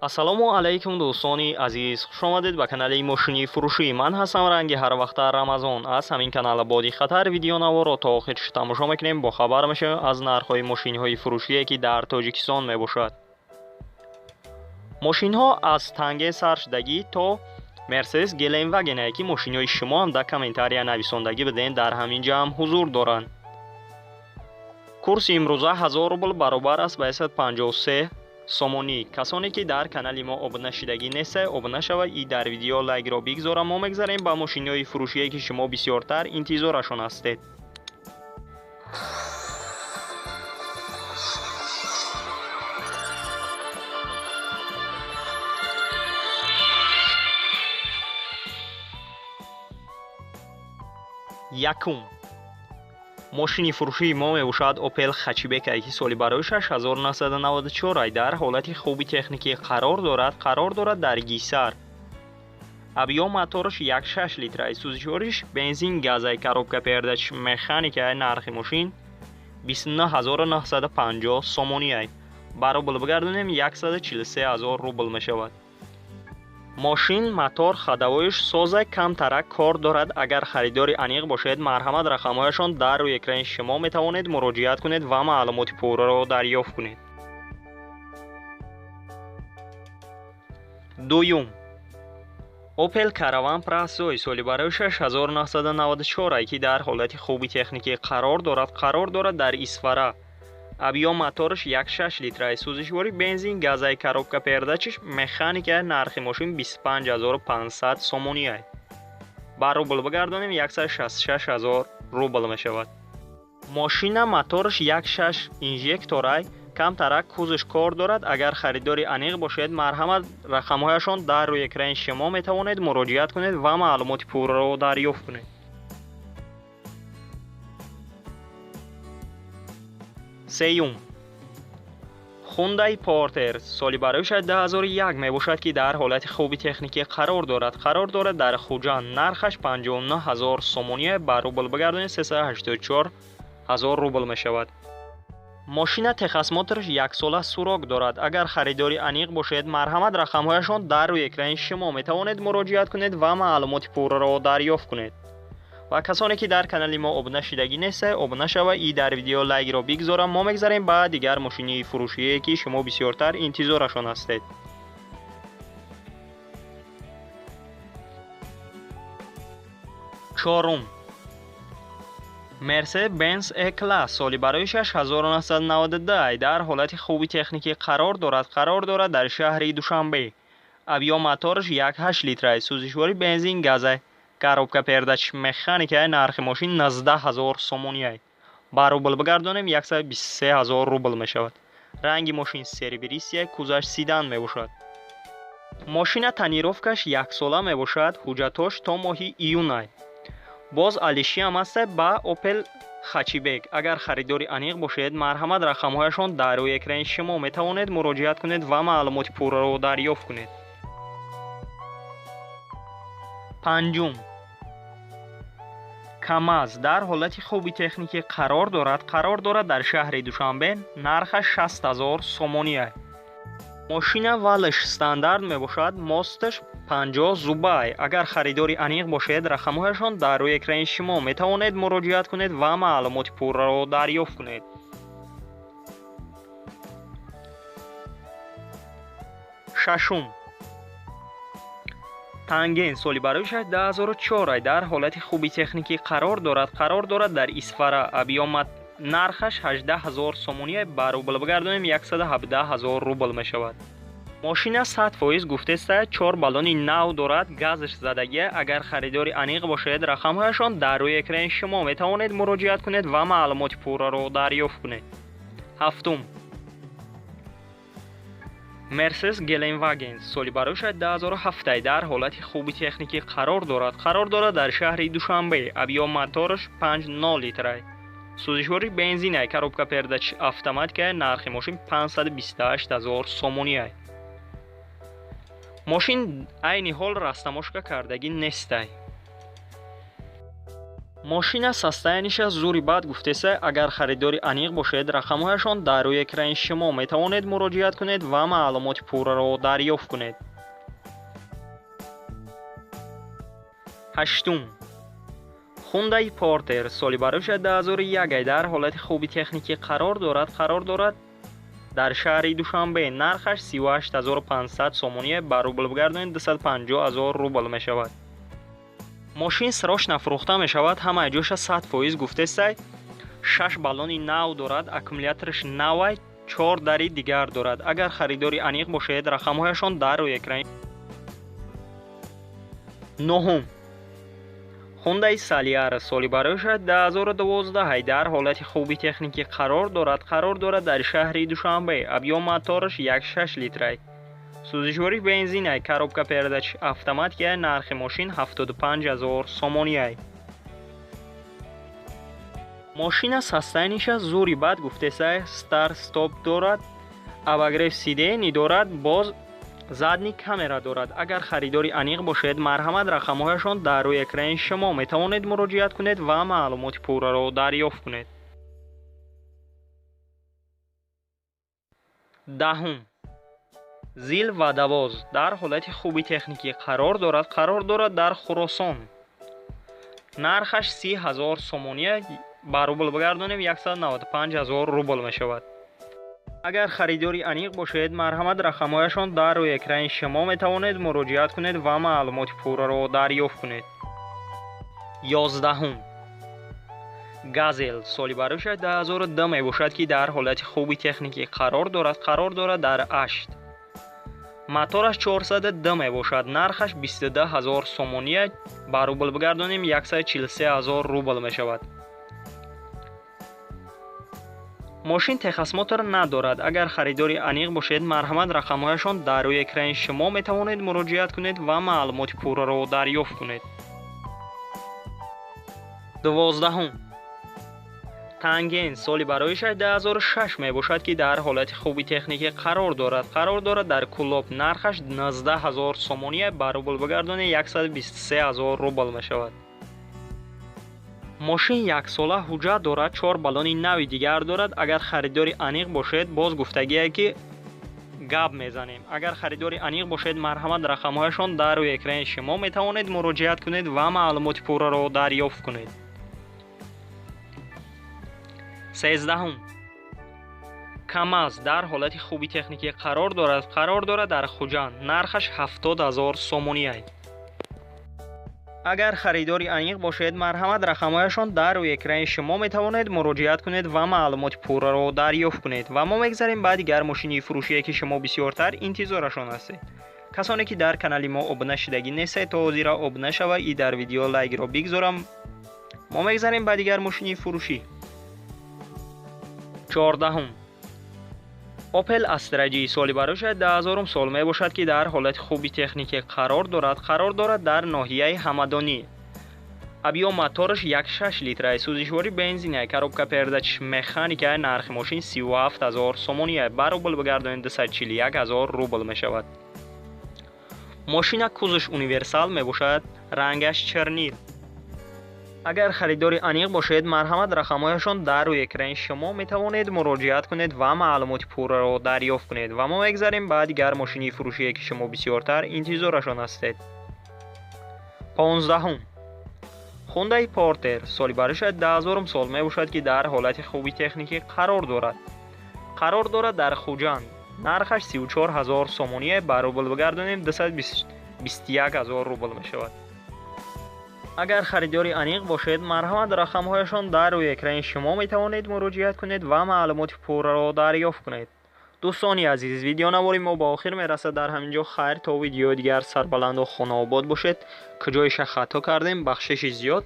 Ассалому алайкум, дӯстони азиз, хушомадед ба канали мошини фурӯшӣ. Ман ҳастам ранги ҳарвақта Рамазон. Аз ҳамин канал бо диққаттар видеонаворо то охирш тамошо мекунем, бохабар мешавем аз нархҳои мошинҳои фурӯшие, ки дар Тоҷикистон мебошад. Мошинҳо аз Танге сар шудагӣ то Мерседес Геленвагене, ки мошинҳои шумо ҳам дар комментария нависондагӣ бидем, дар ҳамин ҷа ҳам ҳузур доранд. Курси имрӯза 1000 рубл баробар аст ба 153 сомонӣ. Касоне ки дар канали мо обуна шидагӣ нестед, обуна шавад и дар видео лайкро бигзорам. Мо мегзарем ба мошинҳои фурӯшие, ки шумо бисёртар интизорашон ҳастед. Якум мошини фурӯшии мо мебошад Опел Хачибека, ки соли барои 6994 дар ҳолати хуби техникӣ қарор дорад. Қарор дорад дар Гисар. Объём мотораш 1,6 литра, сӯзишвориш бензин газай, коробка передач механика. Нархи мошин 29950 сомонӣ. Ба рубл бигардонем, 143 000 рубл мешавад. Мошин мотор ходовоиш соза, камтарак кор дорад. Агар харидори аниқ бошед, марҳамат, рақамҳояшон дар рӯи экрани шумо, метавонед муроҷиат кунед ва маълумоти пурраро дарёфт кунед. Дуюм Опел Караван Простой соли барои 6994, ки дар ҳолати хуби техникӣ қарор дорад. Қарор дорад дар Исфара. Объём мотораш 1,6 литра, сӯзишвори бензин газай, коробка передачиш механика. Нархи мошин 25500 сомонӣ. Ба рубл бигардонем, 166 000 рубл мешавад. Мошина мотораш 1,6 инжекторай, камтарак кузовш кор дорад. Агар харидори аниқ бошед, марҳамат, рақамҳояшон дар рӯи экрани шумо, метавонед муроҷиат кунед ва маълумоти пурраро дарёфт кунед. Сеюм Хундай Портер соли барои 2001 мебошад, ки дар ҳолати хуби техникӣ қарор дорад. Қарор дорад дар Хуҷанд. Нархаш 59 000 сомонӣ. Ба рубл бигардонед, 384 ҳазор рубл мешавад. Мошина техосмотрш яксола срок дорад. Агар харидори аниқ бошед, марҳамат, рақамҳояшон дар рӯи экрани шумо, метавонед муроҷиат кунед ва маълумоти пурраро дарёфт кунед. Ва касоне ки дар канали мо обуна шидагӣ нестед, обуна шава и дар видео лайкро бигзорам. Мо мегзарем ба дигар мошини фурӯшие, ки шумо бисёртар интизорашон ҳастед. Чорум Мерседес Бенз Е Класс соли барои 6992 дар ҳолати хуби техникӣ қарор дорад. Қарор дорад дар шаҳри Душанбе. Объём мотораш 1,8 литра, сӯзишвори бензин газай, коробка передач механика. Нархи мошин 19 000 сомонӣ. Ба рубл бигардонем, 123 000 рубл мешавад. Ранги мошин серебристый, кузоваш седан мебошад. Мошина тонировкаш яксола мебошад, ҳуҷҷатҳош то моҳи июнай. Боз алишиам аста ба Опел Хачибек. Агар харидори аниқ бошед, марҳамат, рақамҳояшон дар рӯи экрани шумо, метавонед муроҷиат кунед ва маълумоти пурраро дарёфт кунед. Панҷум Камаз дар ҳолати хуби техникӣ қарор дорад. Қарор дорад дар шаҳри Душанбе. Нархаш 60 000 сомонӣ. Мошина валш стандарт мебошад, мосташ 50 зубай. Агар харидори аниқ бошед, рақамҳояшон дар рӯи экрани шумо, метавонед муроҷиат кунед ва маълумоти пурраро дарёфт кунед. Шашум Танген соли барои 2004 дар ҳолати хуби техникӣ қарор дорад. Қарор дорад дар Исфара. Объём нархаш 18 000 сомонӣ. Ба рубл бигардонем, 117 000 рубл мешавад. Мошина 100% гуфтеста, чор баллони нав дорад, газш задагия. Агар харидори аниқ бошед, рақамҳояшон дар рӯи экрани шумо, метавонед муроҷиат кунед ва маълумоти пурраро дарёфт кунед. Ҳафтум Мерседес Геленваген соли барои 2007 дар ҳолати хуби техникӣ қарор дорад. Қарор дорад дар шаҳри Душанбе. Объём мотораш 5,0 литра, сӯзишвори бензинай, коробка передач автоматика. Нархи мошин 528 000 сомонӣ. Мошин айни ҳол растаможка кардагӣ нестай. Мошина состояниеша зури бад гуфтеса. Агар харидори аниқ бошед, рақамҳояшон дар рӯи экрани шумо, метавонед муроҷиат кунед ва маълумоти пурраро дарёфт кунед. Ҳаштум. Хундай Портер соли бароша 2001 дар ҳолати хуби техникӣ қарор дорад дар шаҳри Душанбе. Нархаш 38 500 сомонӣ, ба рубл бигардонед, 250 000 рубл мешавад. Мошин срочно фурӯхта мешавад, ҳамаи ҷоша 100% гуфтесай. Шаш баллони нав дорад, аккумулятораш навай, чор дари дигар дорад. Агар харидори аниқ бошед, рақамҳояшон дар рӯи экрани. Нуҳум. Хундай Солярис соли бароша 2012 дар ҳолати хуби техникӣ қарор дорад дар шаҳри Душанбе. Объём мотораш 1,6 литрай, сӯзишвориш бензинай, коробка передач автоматикай. Нархи мошин 75 000 сомониай. Мошина состояниеша зури бад гуфтесай. Старт стоп дорад, обогрев сидений дорад, боз задний камера дорад. Агар харидори аниқ бошед, марҳамат, рақамҳояшон дар рӯи экрани шумо, метавонед муроҷиат кунед ва маълумоти пурраро дарёфт кунед. Даҳум. Зил водовоз дар ҳолати хуби техникӣ қарор дорад дар Хуросон. Нархаш 30 000 сомония, ба рубл бигардонем, 195 000 рубл мешавад. Агар харидори аниқ бошед, марҳамат, рақамҳояшон дар рӯи экрани шумо, метавонед муроҷиат кунед ва маълумоти пурраро дарёфт кунед. 11-ум. Газел соли бароша 2002 мебошад, ки дар ҳолати хуби техникӣ қарор дорад дар Ашт. Мотораш 402 мебошад. Нархаш 22 000 сомония, ба рубл бигардонем, 143 000 рубл мешавад. Мошин техосмотр надорад. Агар харидори аниқ бошед, марҳамат, рақамҳояшон дар рӯи экрани шумо, метавонед муроҷиат кунед ва маълумоти пурраро дарёфт кунед. 12-ум. Тангенс соли бароишаш 2006 мебошад, ки дар ҳолати хуби техникӣ қарор дорад дар Кӯлоб. Нархаш 19 000 сомония, ба рубл бигардонед, 123 000 рубл мешавад. Мошин яксола ҳуҷҷат дорад, чор баллони нави дигар дорад. Агар харидори аниқ бошед, боз гуфтагие, ки гап мезанем. Агар харидори аниқ бошед, марҳамат, рақамҳояшон дар рӯи экрани шумо, метавонед муроҷиат кунед ва маълумоти пурраро дарёфт кунед. 13-ум. Камаз дар ҳолати хуби техникӣ қарор дорад дар Хуҷанд. Нархаш 70 000 сомониай. Агар харидори аниқ бошед, марҳамат, рақамҳояшон дар рӯи экрани шумо, метавонед муроҷиат кунед ва маълумоти пурраро дарёфт кунед. Ва мо мегзарем ба дигар мошини фурӯшие, ки шумо бисёртар интизорашон ҳастед. Касоне ки дар канали мо обуна шудагӣ нестед, то ҳозира обуна шава и дар видео лайкро бигзорам. Мо мегзарем ба дигар мошини фурӯшӣ. 14-ум. Опел Астра Ҷи соли бароша 2000 сол мебошад, ки дар ҳолати хуби техникӣ қарор дорад дар ноҳияи Ҳамадонӣ. Объём мотораш 1,6 литра, сӯзишвори бензина, коробка передач механика. Нархи мошин 37 000 сомония, ба рубл бигардонед, 241 000 рубл мешавад. Мошина кузовш универсал мебошад, рангаш чернил. Агар харидори аниқ бошед, марҳамат, рақамҳояшон дар рӯи экрани шумо, метавонед муроҷиат кунед ва маълумоти пурраро дарёфт кунед. Ва мо мегзарем ба дигар мошини фурӯшие, ки шумо бисёртар интизорашон ҳастед. 15-ум. Хундай Портер соли бароша 2000 сол мебошад, ки дар ҳолати хуби техникӣ қарор дорад дар Хуҷанд. Нархаш 34 000 сомония, ба рубл бигардонем, 221 000 рубл мешавад. Агар харидори аниқ бошед, марҳамат, рақамҳояшон дар рӯи экрани шумо, метавонед муроҷиат кунед ва маълумоти пурраро дарёфт кунед. Дӯстони азиз, видеонавори мо ба охир мерасад дар ҳамин ҷо. Хайр, то видеои дигар, сарбаланду хонаобод бошед. Куҷоиша хато кардем, бахшиши зиёд.